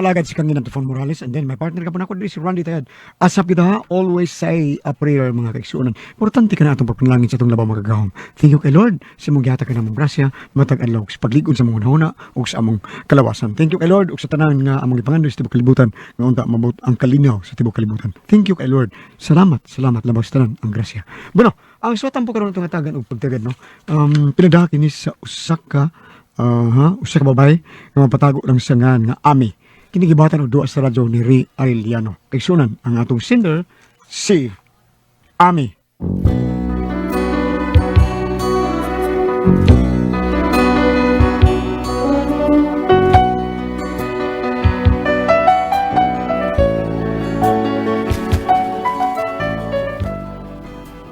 alagad si Kangin Anton Morales and then my partner ka po nako diri si Randy Tayad. Asap kita ha, always say a prayer, mga kaigsuonan. Importante ka na atong pagpanalangin sa atong labaw makagagahom. Thank you kay Lord sa imong gihatag ka namong grasya matag adlaw sa paglig-on sa among hunahuna ug sa among kalawasan. Thank you kay Lord ug sa tanan nga among gipangandoy sa tibuok kalibutan nga unta mabot ang kalinaw sa tibuok kalibutan. Thank you kay Lord. Salamat, salamat labaw sa tanan ang grasya. Bueno, ang suwatan po karon itong hatagan og pagtagad, no. Pinadaki ni sa usa ka usa ka babae nga mapatago lang sa ngan nga Ami. Kini gibatan og duwa sa radyo ni Ray Arellano. Kaigsuonan, ang atong sender si Ami.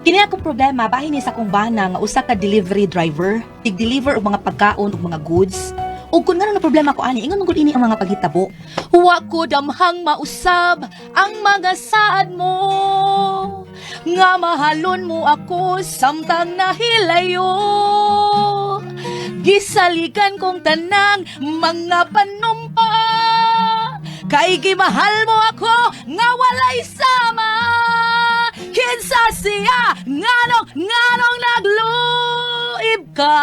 Kini akong problema bahin ni sa akong bana nga usa ka delivery driver, tig-deliver og mga pagkaon ug mga goods. Ug kun ngano na problema ko ani, ingon man gud ini ang mga paghitabo. Wa ko damhang mausab ang mga saad mo. Nga mahalon mo ako samtang nahilayo. Gisaligan kong tanang mga panumpa. Kay gimahal mo ako nga walay sama. Kinsa siya nganong nganong nagluib ka.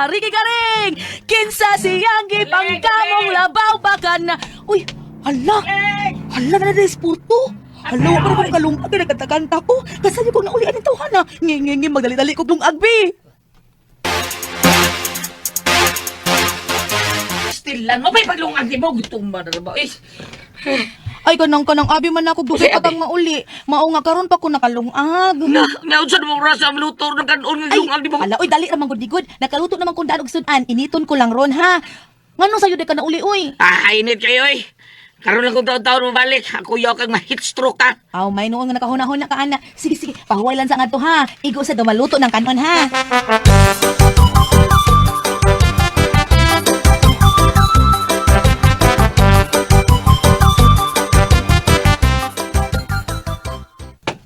Riki Garing! Kinsa siyang gipangkamong labaw baka na. Uy, hala! Hala na na puto! Hala, wa pa na ko kalungag na nagkanta-kanta ko. Kasayo ko naulian ang tawhana. Ngi, ngi, ngi, magdali-dali ko lungag, bi. Stilan mo, may paglungag ni mo. Gutom ba na ba? Eh, Ay, kanang kanang abi man ako dugay Uy, pa abi. kang mauli. Mao nga karon pa ko nakalungag. na, naunsa na mong rasa ang lutor ng kanon ng Ay, lungag ni mo. ala, oy, dali ra man gud ni gud. Nakaluto naman kung daan og sudan. Initon ko lang ron ha. Nganong sayo di ka nauli oy? Ah, init kayo eh. Karon lang kong taon-taon mabalik. Ako yaw kang ma-heat stroke ka. Aw, may noon nga nakahuna-huna ka ana. Sige, sige, pahuway lang sa ngadto ha. Igo sa dumaluto ng kanon ha.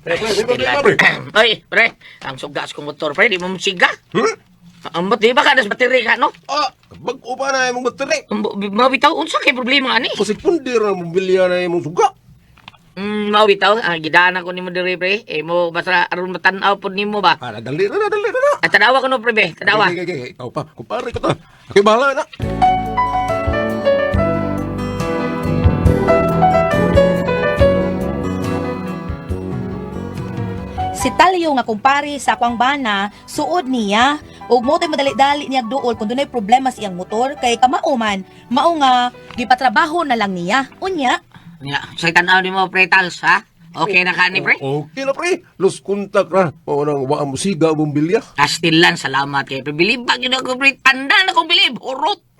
Pre, pre, pre, pre, pre. Ay, pre, ang sugas kong motor, pre, di mo siga. Hmm? Ang ba't di ba ka, nas battery ka, no? Ah, bag-o pa na imong battery. Mabitaw, unsa kay problema ani? Kasi pundir na mong bilya na imong suga. Mabitaw, ang gidana ko nimo diri, pre. Eh mo basta aron matan-aw pod nimo ba? Ah, dali na, dali na. At tanawa ko no, pre, be. Tanawa. Okay, okay, okay. Ikaw pa, kumpare ko ta. Ako'y bahala na. Si Talyo nga kumpare sa akwang bana, suod niya. Ug mo madali-dali niya duol kung dunay problema sa iyang motor kay kamao man. Mao nga gipatrabaho na lang niya. Unya, Nya, sa tanaw nimo, pre, tals, ha? Okay na ka ni, pre? Okay na, pre. Los contact na. Mao nang wa mo siga mong bilya. Kastilan, salamat kay pre. Bilib ba yun ako, pre? Tanda na kong bilib. Urot.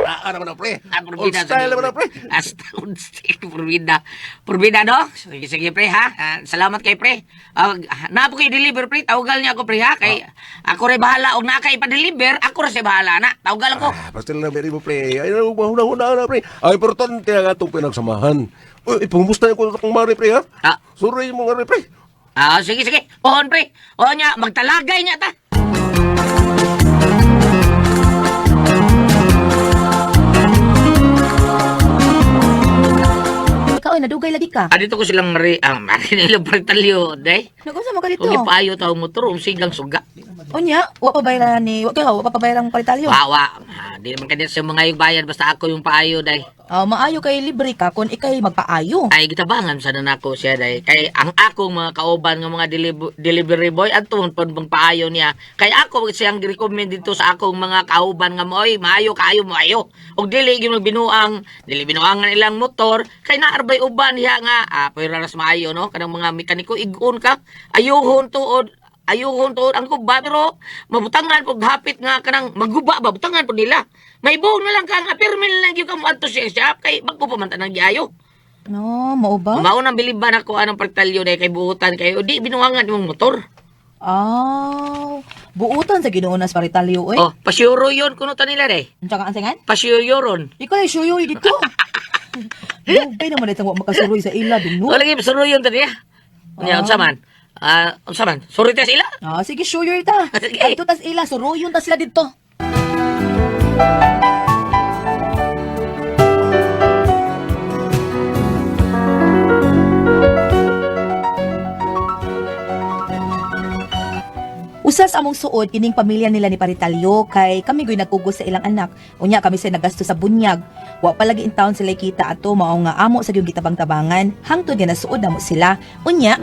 Ah, naman na, pre. Ah, Old purbida. style naman na, pre. Hasta old style, purbida. Purbida, no? Sige, sige, pre, ha? Ah, salamat kay pre. Ah, na po kay deliver, pre. Tawagal niya ako, pre, ha? Kay, ako rin bahala. Og na kay pa-deliver, ako rin siya bahala na. Tawagal ako. Ah, basta lang na mo, pre. Ay, mahuna-huna na, pre. Ang importante ang atong pinagsamahan. Uy, ipangumusta ko sa akong mare, pre, ha? Ah. Sorry mo nga, pre. Ah, sige, sige. Ohon, pre. Oo niya, magtalagay niya ta. ikaw ay nadugay lagi ka. Ah, dito ko silang mari, ah, mari nila pre talyo, day. Nagunsa man ka dito? Kung ipaayo tao motor, umsigang suga. Unya, wa pa bayaran ni, wa kay wa pa bayaran palitalyo. Wa, wa. Ah, di naman kanya sa mga yung bayad, basta ako yung paayo, day. Ah, maayo kay libre ka kung ikay magpaayo. Ay gitabangan sana nako siya day. Kay ang akong mga kauban nga mga delivery boy adto man pud paayo niya. Kay ako siyang gi-recommend dito sa akong mga kauban nga moy maayo kaayo maayo. Og dili gyud magbinuang, dili binuangan ilang motor kay naarbay uban diha nga ah pwera ras maayo no kanang mga mekaniko igon ka ayuhon tuod ayuhon tuod ang guba pero mabutangan pug hapit nga kanang maguba ba butangan pud nila. May buong na lang ka nga pirmi na lang gyud ka moadto siya shop kay bag-o pa man tanang giayo. No, mao ba? Mao nang biliban ako anong pagtalyo dahil kay buutan kayo. Di binuangan imong motor. Ah, buutan sa Ginoo nas paritalyo oy. Oh, pasyuro yon kuno ta nila day. Unsa ka ansingan? Pasyuro ron. Ikaw ay suyoy dito. Dugay naman itong wa makasuroy sa ila dun, no? Wala lagi pasyuro yon tani. Unya unsa man? Ah, unsa man? Sorry ta sila. Ah, sige, suyoy ta. Sige. Adto tas ila, suroyon ta sila dito. Usa sa among suod kining pamilya nila ni Paritalyo kay kami goy nagkugos sa ilang anak. Unya kami sa nagasto sa bunyag. Wa pa lagi in town sila kita ato mao nga amo sa gyud gitabang-tabangan. Hangtod nga nasuod namo sila. Unya,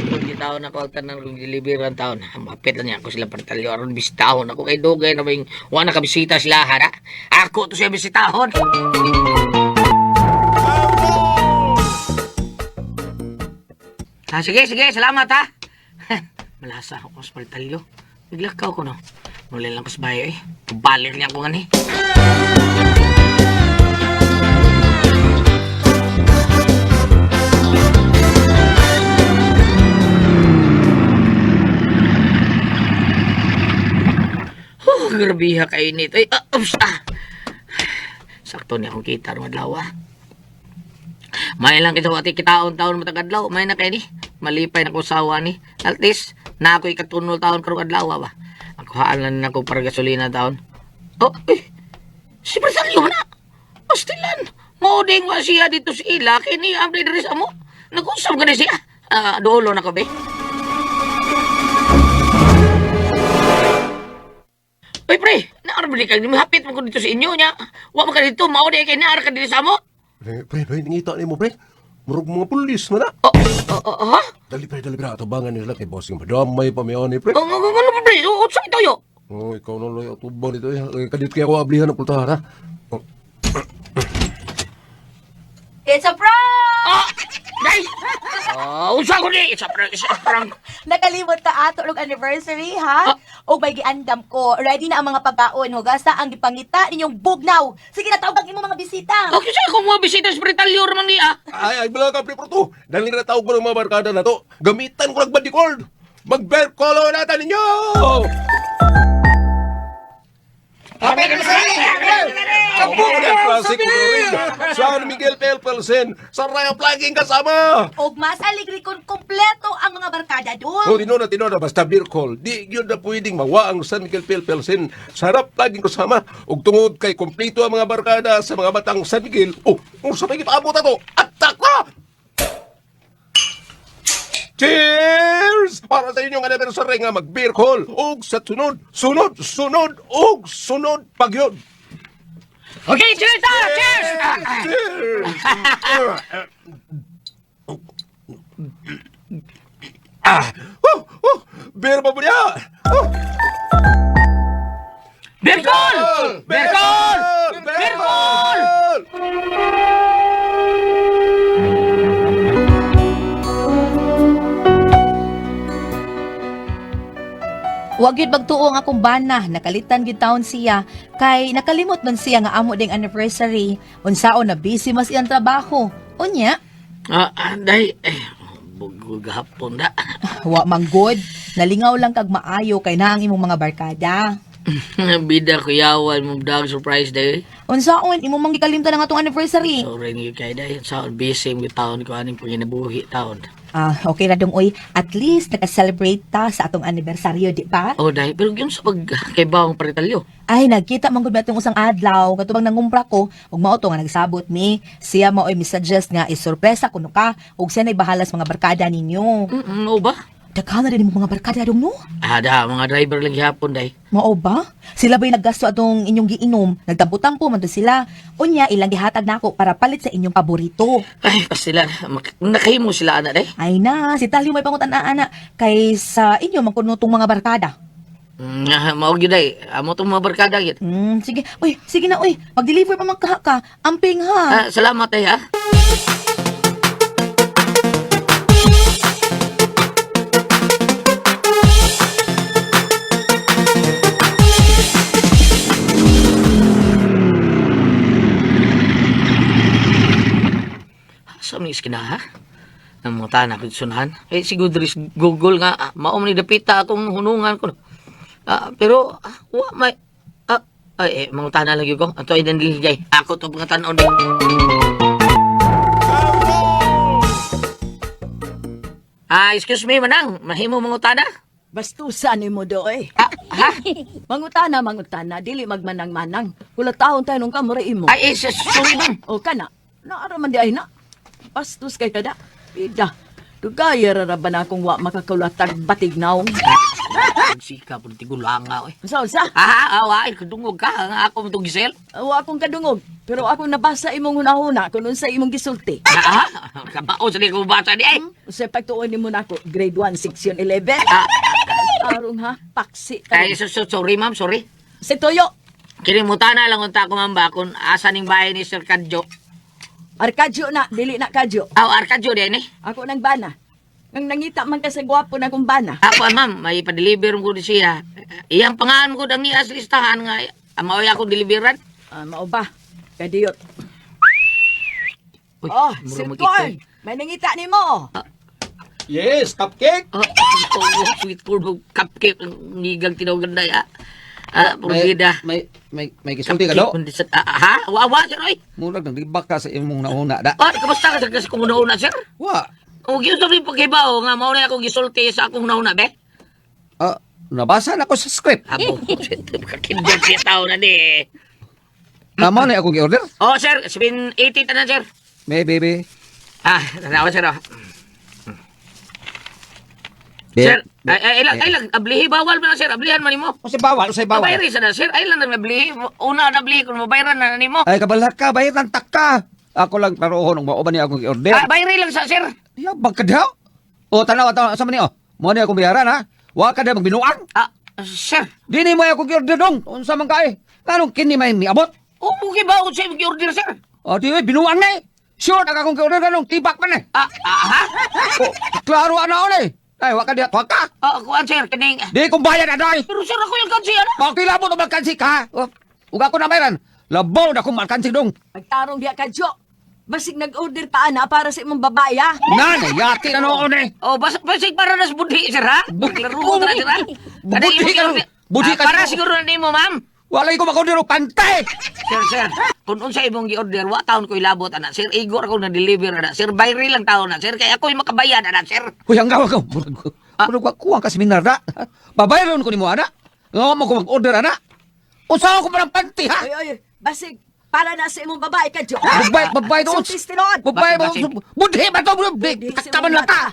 Kung di taon ako ang tanan kong deliver ang taon. Mapit lang niya ako sila Paritalyo aron bisitahon ako kay dugay na may wa na kabisita sila hara. Ako to siya bisitahon. Ah, sige, sige, salamat ha. Malasa ako sa Paritalyo. Naglakaw ko no. Muli lang ko sa bayo eh. Balik niya ako nga ni. Oh, grabe ha kainit. Ay, ah, oops, ah. Sakto niya akong kita ron adlaw ah. May lang kita ati kitaon taon matag adlaw, may na kay ni. Malipay na ko sawa ni. At least na ako'y katunol taon karong adlaw ba. Ang lang nako para gasolina taon. Oh, eh. Si Brasilio man na. Pastilan. Mauding wa siya dito sa ila kini ang diri sa mo. Nag-usap gani siya. Ah, duolo na ko be. Uy, pre, naara ba di ka? Hapit mo ko dito sa inyo niya. Wa man ka dito, mao di kay naara ka dito sa mo. Pre, pre, pre, nangita nimo pre. Murag mga pulis man na. Oh, oh, oh, ha? Dali pre, dali pre, atubangan nila kay bossing madamay pa mayon ni pre. Oh, oh, oh, ano ba, pre? Oh, sa ito yo? Oh, ikaw na lang atubang dito. Eh. Kadit kaya ako ablihan ng pultahan ha. Oh, it's a prank! Oh, day! Oh, unsa ko ni? It's a prank, it's a prank. Nakalimot ka ato og anniversary ha? Og may giandam ko, ready na ang mga pagkaon hugasa ang gipangita ninyong bugnaw. Sige na tawag ang imong mga bisita. Okay, sa akong mga bisita sa Britalyo raman ni ah. Ay, ay, bala ka, pre, to. Dali na tawag ko ng mga barkada na to. Gamitan ko ng bodyguard. Mag-bear color natin ninyo! Happy anniversary! Kabuo na classic rin. San Miguel Pelpelsen, sa Raya Plaging kasama! Og mas aligri kon kompleto ang mga barkada Oh, dong. tinona, tinona, basta beer call. Di yun na pwedeng mawa ang San Miguel Pelpelsen. Sarap laging kasama. Ug tungod kay kompleto ang mga barkada sa mga batang San Miguel. Oh, kung sa may gipaabot ato, atak na! Cheers! Para sa inyong anniversary nga mag-beer call. Ug sa sunod, sunod, sunod, ug sunod pagyod. Okay, cheers ah! Cheers! Ah, ah. Cheers! Ah! Oh, oh, beer pa po niya! Oh! Beer call! Beer call! Beer call! Wa gyud magtuo ang akong bana, nakalitan gyud taon siya kay nakalimot man siya nga amo ding anniversary. Unsaon na busy mas iyang trabaho. Unya, Ah, ah, day. Eh, bugog hapon da. wa man good. Nalingaw lang kag maayo kay naa ang imong mga barkada. Bida kuyawan mo dog surprise day. Unsaon imo mang gikalimtan ang atong anniversary? Sorry ni kay day. Sa busy mo taon ko aning panginabuhi taon. Ah, okay ra dong oy. At least naka-celebrate ta sa atong anibersaryo, di ba? Oh, day, pero yun sa pag kay bawang Paritalyo. Ay, nagkita man gud ba itong usang adlaw katubang nangumpra ko ug mao to nga nagsabot mi. Siya maoy mi-suggest nga isurpresa kuno ka ug siya nay bahala sa mga barkada ninyo. Mm, oo ba? Daghan na din imong mga barkada dong no? Ah, da, mga driver lang gihapon day. Mao ba? Sila ba'y naggasto atong inyong giinom? Nagtampo-tampo man to sila. Unya, ilang gihatag nako para palit sa inyong paborito. Ay, pastila, nakahimo sila ana day. Ay na, si Talyo may pangutan-ana kay sa inyo man kuno tong mga barkada. Mao gyud day. Amo tong mga barkada gyud. Sige. Uy, sige na uy. Mag-deliver pa man ka ka. Amping ha. Ah, salamat day ha. Sa ni iskina ha? Ang mga tanak sunahan. Eh, siguro diri sa Google nga, ah, mao man ni dapita akong hunungan ko. Ah, pero, ah, wa may, ah, ay, eh, mga tanan lagi ko. Ato ay dandiligay. Ako to mga tanon. Ah, excuse me, manang. Mahimo mga tana? Bastusan ni mo doy. Ah, ha? Mangutana, mangutana, dili magmanang-manang. Kula taon tayo nung kamura imo. Ay, eh, sorry, ma'am. O kana, naara man di ay na. Bastos kay kada. Ida, dugaya ra ra ba na akong wa makakalatag batig naong? Sika po tigulanga oy. Unsa unsa? Ah, ah, ay kadungog ka ang ako mo Giselle. Wa akong kadungog, pero ako nabasa imong hunahuna kung unsa imong gisulti. Ah, ah, kabao sa di ko basa di ay. Unsay pagtuon nimo nako, grade 1 section 11. Ah, Tarong ha, paksi ka. ay, sorry ma'am, sorry. Si Toyo, Kinimutan na lang unta ko ma'am ba kung asa ning bahay ni Sir Kadjo. Arkadyo na, dili na kadyo. Aw, Arkadjo di ni. Ako nang bana. Nang nangita man ka sa gwapo na kong bana. Ako ah, ma'am, may pa-deliver ko di siya. Iyang pangalan ko dang niya sa listahan nga maoy ako deliveran. Ah, mao ba? Kadiyot. Uy, Oh, mura si magito. Corn, may nangita nimo. Yes, cupcake. Oh, oh, sweet corn mo, cupcake, ang nigang tinawagan na ya. Ah, purgida. May gisulti ka do. Kundi sa, ah, ha? Wa, wa, sir, oy. Murag nang libak ka sa imong nauna da. Oh, kamusta ka sa kasi kung una sir? Wa. O, gyud sa pagkibaw nga mao na akong gisulti sa akong nauna, be. Ah, nabasa na ko sa script. Abo, kakindot siya tao na di. Tama na akong gi-order. Oh, sir, 780 tanan, sir. May baby. Ah, tanawa, sir, oh. Be- Sir, be- ay, ay, ilang, ay, lang, ablihi, bawal man, sir, ablihan man nimo. Usay bawal, usay bawal. Mabayri sa na, sir, ay lang nang ablihi. Una na ablihi, kung mabayran na nimo. Ay kabalak ka, bayaran tak ka. Ako lang klarohon og mao ba ni akong gi-order. Ah, bayri lang sa, sir. Yabang ka daw. O tanawa tanawa sa man ni oh. Mo ni akong bayaran ha. Wa ka daw magbinuang. Ah, sir, Dini mo akong gi-order dong. Unsa man ka eh? Nganong kini may miabot? okay ba ako sa imong order, sir? O di eh, binuang na eh. Sure na akong gi-order nganong tibak man eh. Ah, ah, ha? O, klaro ana on eh. Ay, wa ka diha, tuwag ka. Ah, kuan, sir, kining... Di kong bayad adoy. Pero sir, ako yung kansi, ano? Makilabot o magkansi ka. O, ug ako na mayran. Labaw na akong magkansi dong. Pagtarong diya kadyo. Basig nag-order pa ana para sa imong babae ha. Nanay, yati na noon eh. Oh, bas basig para nas budhi, sir, ha? Maglaro ko na, sir, ha? Budhi ka, budhi ka. Para siguro na nimo, ma'am. Walay ko makorder og pantay. Sir, sir, kung unsa imong gi-order, wa taon ko ilabot, ana. Sir, igor ako na deliver, ana. Sir, bayri lang taon, na. Sir, kay ako'y makabayad, ana, sir. Huy, ang gawa ko. Murag wa kuwang ka seminar na. Babayaran ko nimo ana. Nga mo ko mag-order ana. Unsa ko pa ng panty ha? Oy, oy, basig para na sa imong babae kadyo. Babay, babay doon. Sultis tinuod. Babay, Basig, budhi ba to? Budhi, taktaman lang ka.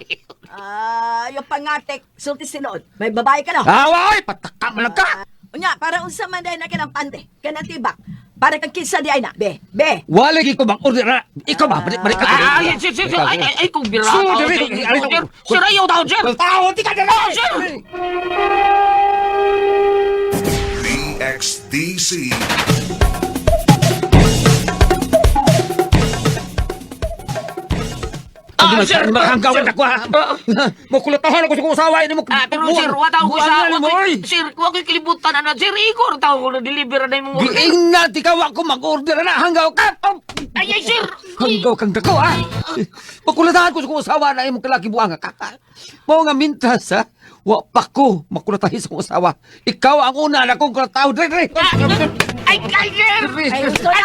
Ah, yung pangatik, sultis tinuod. May babae ka na. Awa, oy, patakaman lang ka. Unya, para unsa man dahil na kanang pante, kanang tibak. Para kang kinsa di ay na. Be, be. Walay ko mag-order ana. Ikaw ba? Balik, balik ka. Ah, ay, sir, sir, sir, ay, ay, ay, kung bira. Sir, tao, diri, sir, diri, diri. sir, sir, ayaw taon, sir. Tao, di ka na Oh, sir. DXDC. Ah, sir, Ang gawin sir. ako ha. Makulatahan ako sa kong asawa. Ini mo. Ah, pero sir, wa taon ko sa, Buwangan wa mo, ko'y, oy. sir, wa ko'y kalibutan, ana. Sir, igor taon ko na deliver na imong order. Giing na, di ka wa ko mag-order na. Hanggaw ka. Oh, Ay, ay, sir. Hanggaw kang dako ha. Makulatahan ko sa kong asawa na imong kalaki buang ka. Mao nga mintas ha. Wa pa ko makulatahin sa kong asawa. Ikaw ang una na kong kulataw. Dre, dre. Ah, Ay, ay, sir. Dre, Ay, gusto na.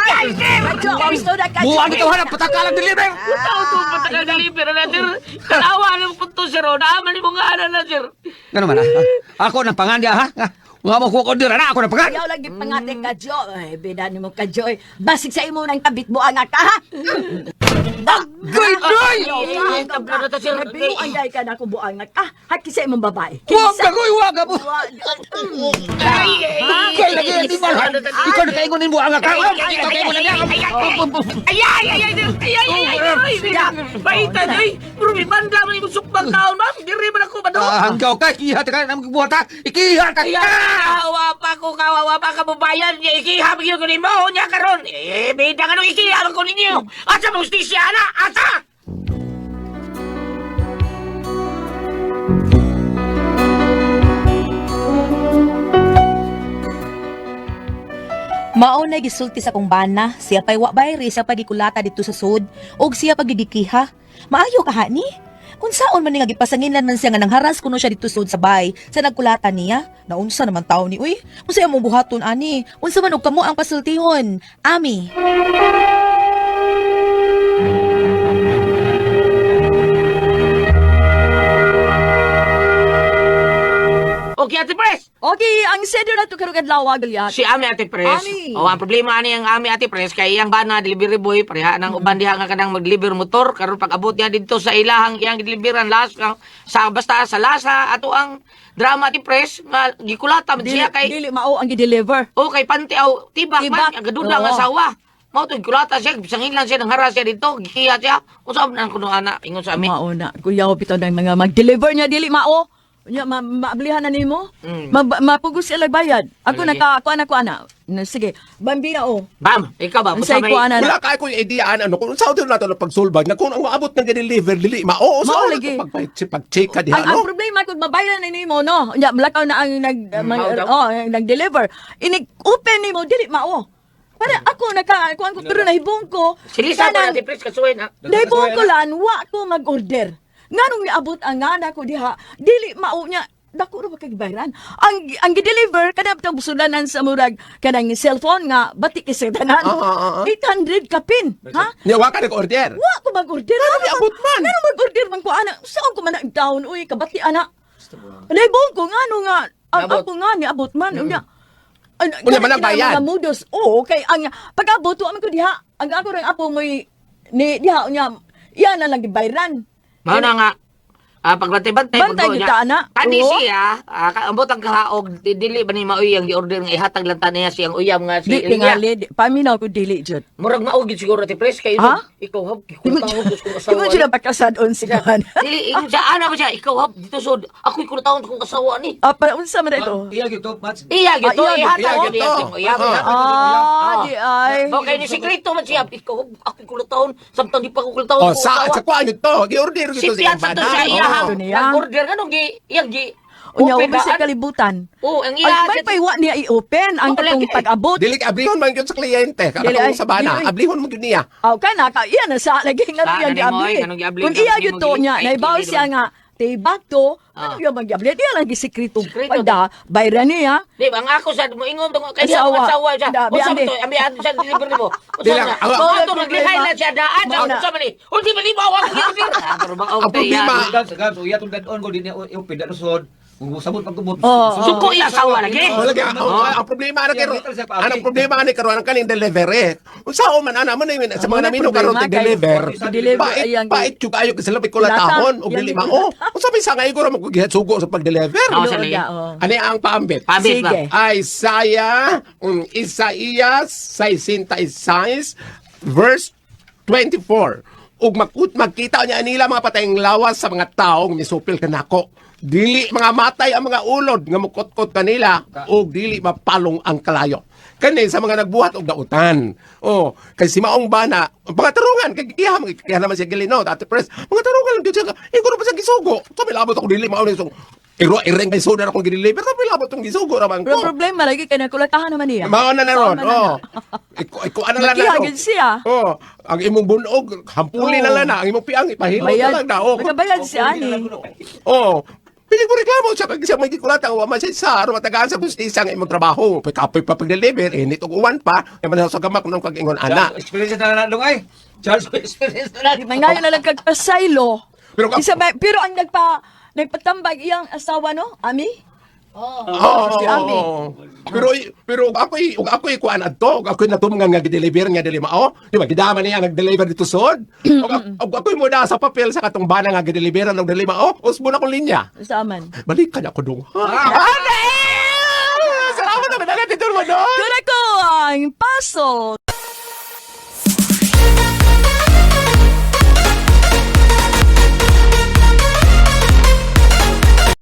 Kadyo, gusto na kadyo. Buwang ito hanap, patakalang deliver. Tao to, patagal deliver na, sir. Tanawa na punto, sir. O, naaman mo nga, ana na, sir. Ganun man ha. Ako ng pangandya ha. Nga mo ko order na ako ng pangan. Ayaw lagi pangatik kadyo. Ay, bida nimo kadyo. eh. Basig sa imo nang kabit buang ka ha. Agoy, doy! Ay, tabla na ta, sir. Binuang dahil ka na kung buang ka. Haki sa imong babae. Huwag ka, goy, huwag ka. Ay, ay, Kay lagi di ba? Ikaw na kaingon nimo ang ka. Ikaw kaingon na niya. Ay, ay, ay, ay, sir. Ay, ay, ay, ay, ay, ay, Baita, ay. Pero may banda man yung sukbang taon, ma'am. Diri man ako, ba Hanggaw ka, ikiha ka nang buhat ha. Ikiha ka. Ay, kawawa pa ko, kawawa pa ka babayan. Ikiha pa ko nimo, nya karon. Eh, bida ka nung ikiha ko ninyo. Asa mo justisya na, asa! Mao na gisulti sa kong bana, siya pa'y wa bayri sa pagikulata dito sa sud ug siya pagigikiha. Maayo ka hani? Unsaon man ni nga gipasanginlan man siya nga nangharas kuno siya dito sud sa bay sa nagkulata niya? Naunsa naman tawo ni uy? Unsa imong buhaton ani? Unsa man og kamo ang pasultihon? Ami. Okay, Ate Pres. Oh, Okay, ang sender na to karong adlaw, Goliath. Si Ami Ate Pres. Ami. O ang problema ani ang Ami Ate Pres kay iyang bana delivery boy pareha nang uban diha nga kanang mag-deliver motor karon pag abot niya didto sa ilahang iyang deliveran last nga sa basta sa lasa ato ang drama Ate Pres nga gikulata man Dili, siya kay dili mao ang gi-deliver. o kay panty aw tibak, Tibak. man ang gaduda nga Oo. asawa. Mao to gikulata siya bisangin lang siya nanghara siya didto gikiya siya. Unsa man ang kuno ana ingon sa Ami. Mao na. Kuya, bitaw ng mga mag-deliver niya dili mao. Nya ma maablihan na nimo. Mapugos sila bayad. Ako Lagi. naka kuan ako ana. Na, sige, bambina oh. Bam, ikaw ba? Unsay Basta may- kuan ana? Wala kay ko yung idea ana ano kung sa na to na pagsulbag na kung ang maabot ng deliver dili mao Mao sa lagi. pag pag-check ka diha Ang no. problema kung mabayaran na nimo no. Nya malakaw na ang nag mao daw. oh, ang nag-deliver. Inig open nimo dili mao. Para ako naka kuan ko pero nahibong ko. Si Lisa ba kanang- Ate Pres kasuhin ha? Nahibong ko lan wa ko mag-order. Nganong niabot ang ngana ko diha, dili mao niya dako ra ba kay bayran. Ang gi-deliver kada bitang busulanan sa murag kanang cellphone nga batik kay sa tanan. Ah, ah, ah. 800 kapin, ha? Nya wa ka nag-order. Wa ko mag-order. Ngano niabot man? Ngano mag-order man ko ana? Saan ko man down uy kabati ana. Nahibong ko ngano nga ang Niabot. ako nga niabot man unya. Unya man ang bayad. Mga mudos. Oo, kay ang pag-abot wa man ko diha. Ang ako rang apo mo'y ni diha unya iya na lang gibayran. Mao na nga. Ah, pagbantay-bantay Bantay pag- gyud ta, ana. Kani Oo. siya, ambot ang kahaog dili ba ni maoy ang gi-order nga ihatag lang ta niya siyang uyab nga si Di Elia. tingali, di, paminaw ko dili jud. Murag mao gyud siguro ti Pres kay Ha? ikaw hab Di mo gikultahon ko sa di asawa. mo jud ang pagkasadon si Juan. Dili ingon siya ana ba siya ikaw hab dito sod ako ikultahon kong asawa ni. Ah, para unsa man ito? Iya gyud to, Mats. Iya gyud to Ah, iya ihatag gyud gyud to. siyang uyab. Ah. Ah, di ay. Okay ni sikreto man siya ikaw hab ako ikultahon samtang di pa ko kultahon Oh kong sa asawa. sa kuan yun to gi-order Si gyud to Pianza to siya iya Oo. Ito niya. Nag-order nganong gi iyang gi Unya open wa sa daan. kalibutan. Oh, ang Ay, iya may paywa niya i-open ang Oo, katong lagi. pag-abot. Dili ka ablihon man gyud sa kliyente Dili, ay, katong sa bana dili. ablihon man gyud niya. Aw kana ka iya na sa lagi nga Sa, iya ano giabli. mo, ay, kanong giabli, Kung iya kanong gyud to gi- niya ay, naibaw kini siya naman. nga tibak to, ano Ah. iya magiabli? Diya lang gisikreto. Sikreto. Pagda bayran niya. Di ba, ang ako sa mo ingon tungod kay Asawa. asawa, asawa siya. Da, Unsa man biandi. to? Ambi ato siya deliver nimo. Unsa Di lang, man? Ato naglihay na siya daan sa Mao na. unsa man ni. Unsa man ni bawa ko giorder. Ah, pero ba Ang problema, Gabs, gabs, uya tong dadon ko di niya open dadon sod. Kung sabot pagkubot. Oo. Suko iya asawa lagi. Oh, lagi ang, ang problema ana kay Yeah, metal siya pa. anang problema ani karon ang kaning delivery. Unsa man ana man na sa mga Ang namino karon problema ti deliver. kay deliver Pait ay ang- pait jud ayo kay sila pikulatahon og Yan, dili mao. Unsa may sa ngayon ko ra magsugo sa pag-deliver. Oo, sa lagi. Unya, oh. Ani ang paambit? Pabit ba? Sige. Isaiah, Isaiah 66 verse 24. Ug makut magkita niya nila mga patayng lawas sa mga taong misupil kanako. Dili mga matay ang mga ulod nga mukotkot kanila ug dili mapalong ang kalayo. Kani sa mga nagbuhat og dautan. Oh, kay si maong bana, mga tarungan kay gikiha gikiha naman siya Gilino, Ate Pres. Mga tarungan lang gyud siya. Ikaw pa siya gisugo. Sa milabot ako dili mao ni sung Iro ireng kay soda akong gideliver, sa milabot tong gisugo ra man Pero ko. problema lagi kay nakulatahan naman niya. Mao na na ron. Sama na Oh. na. Iko iko ano lang Makiha na. no? gyud siya. Oh, ang imong bunog hampuli na Oo. lang na, ang imong piang ipahilot na Bayad. lang na. Oh. Makabayad siya ani. Oh. Pili ko reklamo siya kag siya may gikulata wa man siya sa aron matagaan sa hustisya ang imong trabaho. Pagkapoy pa pag-deliver, init og uwan pa, kay man sa gamak nung kag ingon ana. Experience na lang ay. Charles, experience na lang. Mangayo na lang kag pasaylo. Pero Isa ba, pero ang nagpatambag iyang asawa no, Ami? Oo. Si Ami. Pero pero ug ako'y kuan adto, ug ako'y natumngan nga gideliver nga dili mao. Di ba gidama niya nag-deliver dito sod. Ug ako'y muda sa papel sa katong bana nga gideliveran og dili mao, usbo na kong linya. Sa man. Balikan ako dong. Ah! Salamat na dito mo doon. Kuna ko ang puzzle.